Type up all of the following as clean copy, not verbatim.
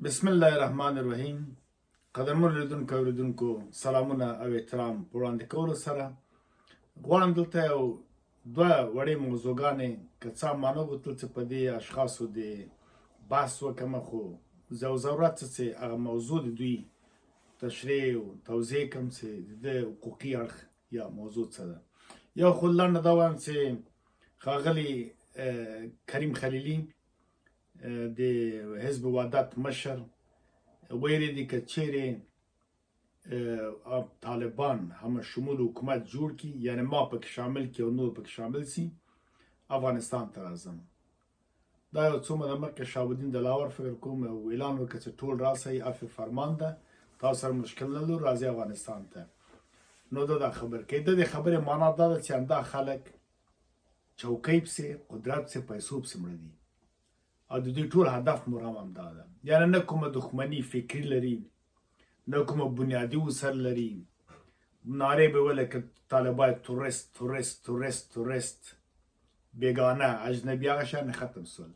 بسم الله الرحمن الرحیم. قدرمن لیدونکو، اوریدونکو، سلامونه او احترام په وړاندې کولو سره غواړم دلته یو دوه وړې موضوعګانې، که څه ما نه غوښتل چې په دې اشخاصو د بحث وکړم، خو یو ضرورت څه چې هغه موضوع د دوی تشریح او توضیح کوم چې د حقوقي اړخ یا موضوع څه ده. یو خو لنډه دا وایم چې ښاغلی کریم خلیلي، د حزب وحدت مشر، ویلي دي که چیرې طالبان همه شمول حکومت جوړ کی، یعنی ما پکې شامل کی او نور پکې شامل سي، افغانستان ته راځم. دا یو څو موده مخکې شهاب الدین دلاور، فکر کوم، یو اعلان وکړ چې ټول راسئ، عفو فرمان ده، تاسو سره مشکل نه لرو، راځي افغانستان ته. نو دا خبر کوي. د دې خبرې معنا دا ده چې همدا خلک چوکۍ پسې، قدرت پسې، پیسو پسې مړه دي او د دوی ټول هدف مرام هم دا ده. یعنی نه کومه دښمني فکري لري، نه کومه بنیادي وسر لري. نارې به ویله که طالبای تورست، تورست، تورست، تورست، بیګانه، اجنبي، هغه شیان ختم سول.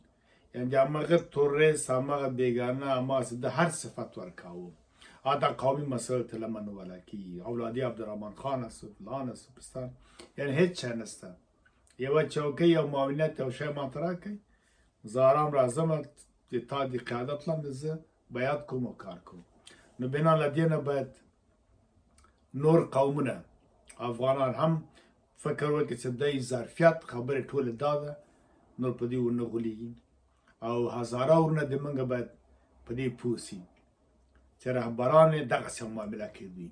یعنی د همغه تورست، همغه بیګانه، هماغسې د هر صفت ورکاوه. حتی قومي مسایل ته لمن ولا کی اولادی عبدالرحمن خان است، فلان است، پستان، یعنی هیڅ چا نسته. یوه چوکۍ، یو معاونیت، یو شی ماته راکړئ، زه آرام راځم، د تا د قیادت لاندې زه بیعت کوم او کار کوم. نو بنا له دې نه باید نور قومونه، افغانان هم فکر وکړي چې دی ظرفیت خبرې ټولې دا ده، نور په دې ونه غولیږي. او هزاره ورونه د منګه باید په دې پوه سي چې رهبران یې دغسې معامله کوي،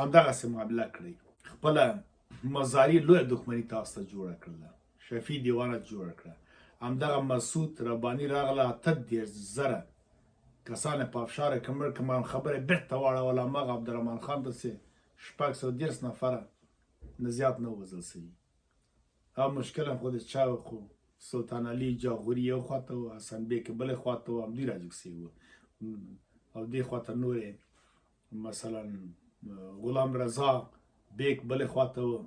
همدغسې معامله کړئ. خپله مزاري لویه دښمني تاسو ته جوړه کړله، شفیع دیوانه جوړه کړه. همدغه مسعود رباني راغله، 38,000 کسان په افشار کې مړ کړه، خبره بیرته واړوله. هماغه عبدالرحمن خان ته چې 630 نفره نه زیات نه وزل سوي. هغه مشکل هم خو د چا، خو سلطان علي جاغوري یو خواته و، حسن بیک بلې خواته و، همدوی راجګ سوي وو او دې خواته نورې، مثلا غلام رضا بیک بلې خواته و.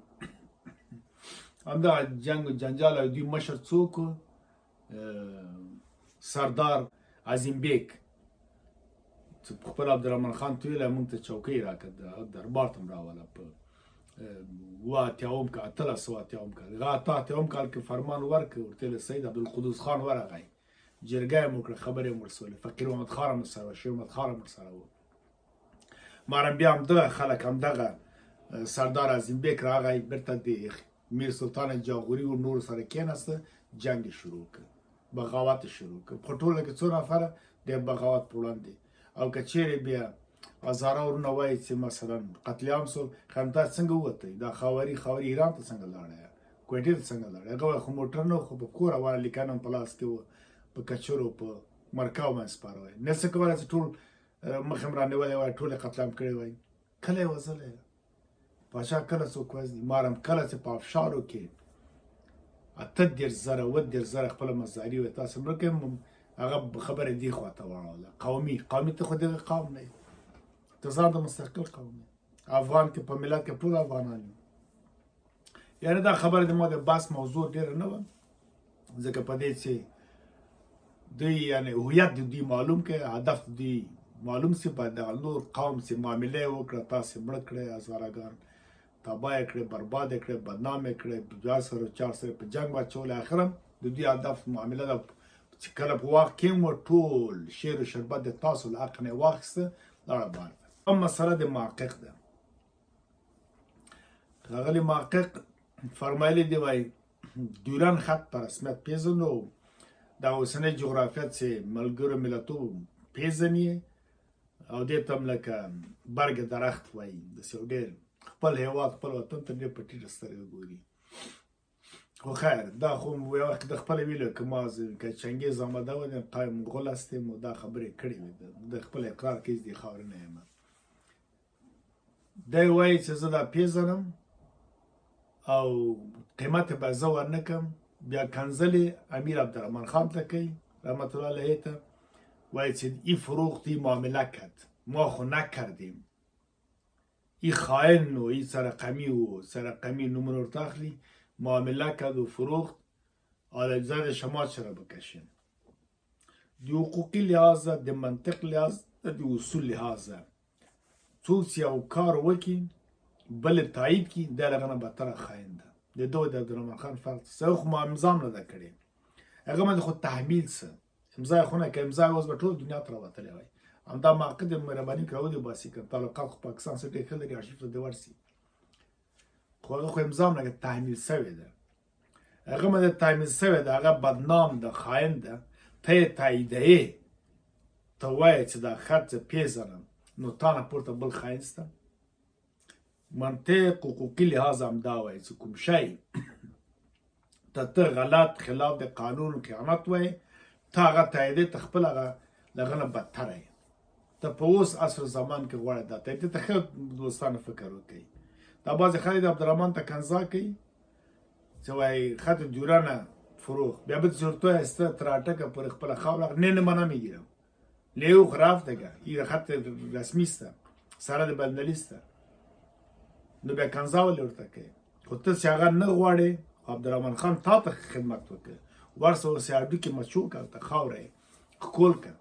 همدا جنگ و جنجال. او دوی مشر څوک؟ سردار عظیم بیک چې خپل عبدالرحمن خان ته ویل موږ ته چوکۍ راکړه، دربار ته راوله. په 87 کال، 1880 کال، هغه 88 کال کې فرمان ورکړ ورته. له سید عبدالقدوس خان ورغی، جرګه یې وکړه، خبرې یې ورسولې، فقیر محمد خان هم سره، شیر محمد خان هم سره و. مارم بیا همدغه خلک، همدغه سردار عظیم بیک راغی، بیرته د میر سلطان جاغوري و نور سره کېناسته، جنګ شروع کړ، بغاوت شروع کړ. په ټوله کې څو نفره د بغاوت په وړاندې. او که چیرې بیا هزاره ورونه وایي چې مثلا قتل عام سو، خمتا څنګه ووتی؟ دا خاوري خاوري ایران ته څنګه لاړی؟ کوټې ته څنګه لاړی؟ هغه خو موټر نه، خو په کور روانه لیکنه هم په لاس کې و، په کچرو، په مرکاو باندې سپاره وای، نه څه کولی چې ټول مخ هم رانیولی وای، ټول قتل عام کړی وای. کله یې وزلی پاچا؟ کله څوک وزني؟ مارم کله چې په افشارو کې 38,000، 37,000 خپله مزاري وي، تاسو مړه کوي. هغه خبره دې خواته واړوله، قومي قومي. ته خو دغه قوم نه، ته ځان د مستقل قوم نه، افغان کې په ملت کې ټول افغانان یو. یعنی دا خبره د ما د بحث موضوع ډېره نه وه، ځکه په دې چې دوی، یعنی هویت د دوی معلوم کړي، هدف دوی معلوم سي. باید دغه نور قوم چې معامله وکړه، تاسو مړه کړئ، هزارګان تباه یې کړې، برباد یې کړې، بدنام یې کړې، بیا سره چا سره په جنګ واچولې. اخر هم د دوی هدف معامله ده چې کله په واک کې مو ټول شیر او شربت د تاسو له حق نه واخیسته، لاړه بار. هم مسله د محقق ده. ښاغلي محقق فرمایلی دی، وایي ډیورن خط په رسمیت پیژنو، دا اوسنۍ جغرافیه چې ملګرو ملتو پیژني او دې ته هم لکه برګ درخت وایي، داسې یو ډېر خپل هیواد، خپل وطن ته ډېر په ټیټه سترګه ګوري. خو خیر، دا خو یو وخت د خپل ویلو که ما که چنګیز آمده بودیم قایم مغول هستیم و دا خبرې کړې وې، د خپل اقرار کوي د خاورې نه یم. دی وایي چې زه دا پیژنم او قیمت به زه ورنکم. بیا کنځلې امیر عبدالرحمن خان ته کوي رحمت الله علیه ته، وایي چې ای فروختی، معامله کرد، ما خو نکردیم، ای خائن و ای سرقمی و سرقمی نومونه ورته اخلي، معامله کرد و فروخت، حالا زر شما چرا بکشیم؟ د حقوقي لحاظه، د منطق لحاظ، د اصول لحاظه څوک چې یو کار وکړي بل تایید کړي، دا له هغه نه بدتره خاین ده. د ده د عبدالرحمن خان فرق څه؟ خو ما امضا هم نه ده کړې، هغه باندې خو تحمیل څه امضا یې خو نه که امضا یې اوس به ټول دنیا ته راوتلی وای. همدا معقد مهرباني کړه ودې باسي که تعلقات خو پاکستان سره ډېر ښه لري، ارشیف ته دې ورسي، خو هغه خو امضا هم نه که تحمیل سوې ده، هغه باندې تحمیل سوې ده، هغه بدنام ده، خاین ده، ته یې تاییدوې، ته وایې چې دا خط زه پېژنم، نو تا نه پورته بل خاین سته؟ منطق حقوقي لحاظ هم دا وایي چې کوم شی ته ته غلط، خلاف د قانون، خیانت وایې، ته هغه تاییدې، ته خپل هغه له هغه نه بدتره یې. ته په اوس عصر زمان کې غواړې دا تایید ته ښه دوستانو فکر وکړي. دا بعضې خلک د عبدالرحمن ته کنځا کوي چې وایي خط دورانه فروخ بیا به زورتو است تر اټکه پر خپل خاوره نه نه منه میګیرم لیو خراف ده که خط رسمي سته سره د بلنلي سته، نو بیا کنځا ولې ورته کوي؟ خو ته چې هغه نه غواړې، عبدالرحمن خان تا ته خدمت وکړي، ورسه اوس یې هډوکي مچو که، هلته خاوره یې ښکل که،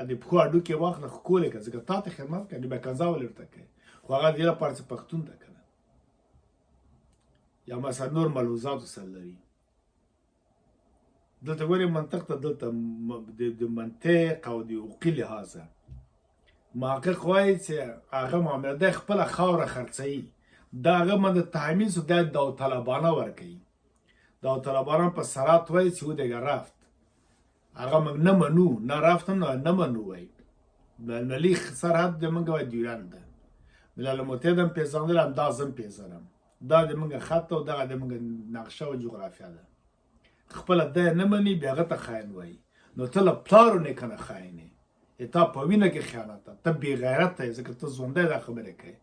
د پښو هډوکي واخله ښکل یې که، ځکه تا ته خدمت کوي، نو بیا کنځا ولې ورته کوي؟ خو هغه دې لپاره چې پښتون ده که نه، یا مثلا نور ملحوظات سره لري. دلته ګورې منطق ته، دلته د منطق او د حقوقي لحاظه محقق وایي چې هغه معامله دی خپله خاوره خرڅوي، دا هغه باندې تحمیل سو، دا داوطلبانه ورکوي، داوطلبانه په سرات وایي چې ودېږه رفت، هغه موږ نه منو، نه رفت هم نه منو وایي. ملي سرحد د موږ وایي ډیورند ده، ملل متحد هم پېژندل، همدا زه هم پېژنم، دا د موږ خط او دغه د موږ نقشه او جغرافیا ده. خپله دی نه مني، بیا هغه ته خاین وایي، نو ته له پلارو نیکه نه خاین یې، تا په وینه کې خیانت ده، ته بې غیرته یې، ځکه ته ژوندی دا خبرې کوې.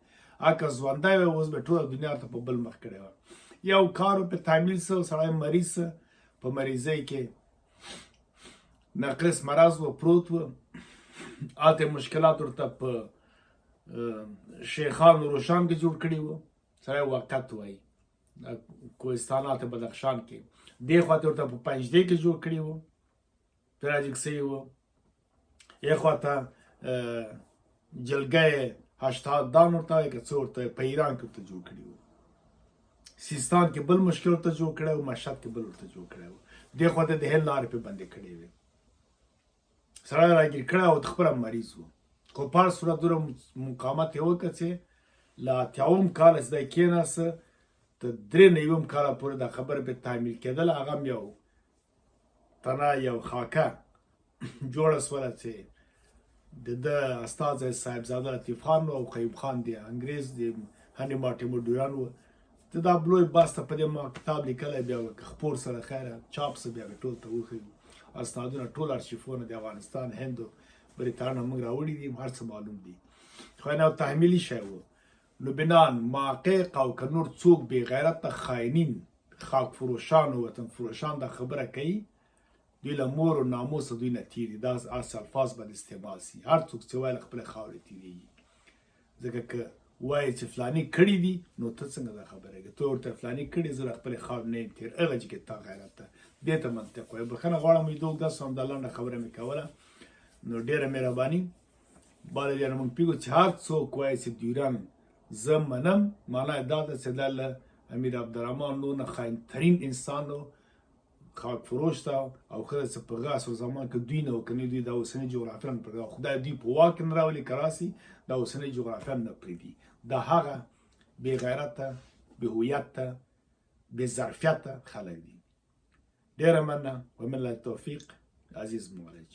اکه ژوندی وای اوس به ټوله دنیا ته په بل مخ کړې وه. یو کار په تعمیل سه، سړی مریض سه، په مریضۍ کې نقرس مرض و پروت و، هلته مشکلات ورته په شیخان روشان کې جوړ کړي وو، سړی واقعیت وایي، کوهستانات بدخشان کې، دې خواته ورته په پنجدې کې جوړ کړي وو، تراژیک سوي وو، یې خواته جلګه 80 دان ورته وایي که څه ورته په ایران کې ورته جوړ کړي وو، سیستان کې بل مشکل ورته جوړ کړی و، مشهد کې بل ورته جوړ کړی و، دې خواته د هند لارې پرې بندې کړې وې، سړی راګیر کړی او خپله مریض و. خو په هر صورت دومره مقاومت یې وکړ چې له اتیاوم کاله چې دی کېناسته تر 93 کاله پورې دا خبره پرې تعمیل کېدله. هغه هم یو تنه یو خاکه جوړه سوله چې د ده استازی صاحبزاده لطیف خان او قیوم خان دی، انګرېز دی، هني مارټیمور ډیوران و. ته دا لوی بحث ته په دې ما کتاب لیکلی، بیا که خپور سره خیره چاپ سه، بیا به ټول ته وښیو اسنادونه، ټول ارشیفونه د افغانستان، هند او بریتانیا موږ راوړي دي، هر څه معلوم دي. خو نه تحمیلي شی و. نو بنان محقق او که نور څوک بې غیرته خاینین، خاک فروشان او وطن فروشان دا خبره کوي، دوی له مور او ناموسه دوی نه تېري، دا هسې الفاظ باید استعمال سي. هر څوک چې وایي له خپلې خاورې تېرېږي، ځکه که وایي چې فلاني کړي دي، نو ته څنګه دا خبره کوې؟ ته ورته فلاني کړي، زه له خپلې خاورې نه یم تېر، هغه چې تا غیرت ته دې ته منطق وایي. بښنه غواړم ویدو اوږده سوم، دا لنډه خبره مې کوله. نو ډېره مهرباني باندې ډېره موږ پوهېږو چې هر څوک وایي چې ډیورند زه منم، معنا یې دا ده چې دا له امیر عبدالرحمن نور نه خاین ترین انسان و، خاک فروش ته او ښه چې په غاس او زمان کې دوی نه وکني، دوی دا اوسنۍ جغرافیا نه پرېږدي، خدای دوی په واک نه راولي، که راسي دا اوسنۍ جغرافیا نه پرېږدي. دا هغه بې غیرته، بې هویته، بې ظرفیته خلک دي. ډېره مننه، وبالله توفیق، عزیز معالج.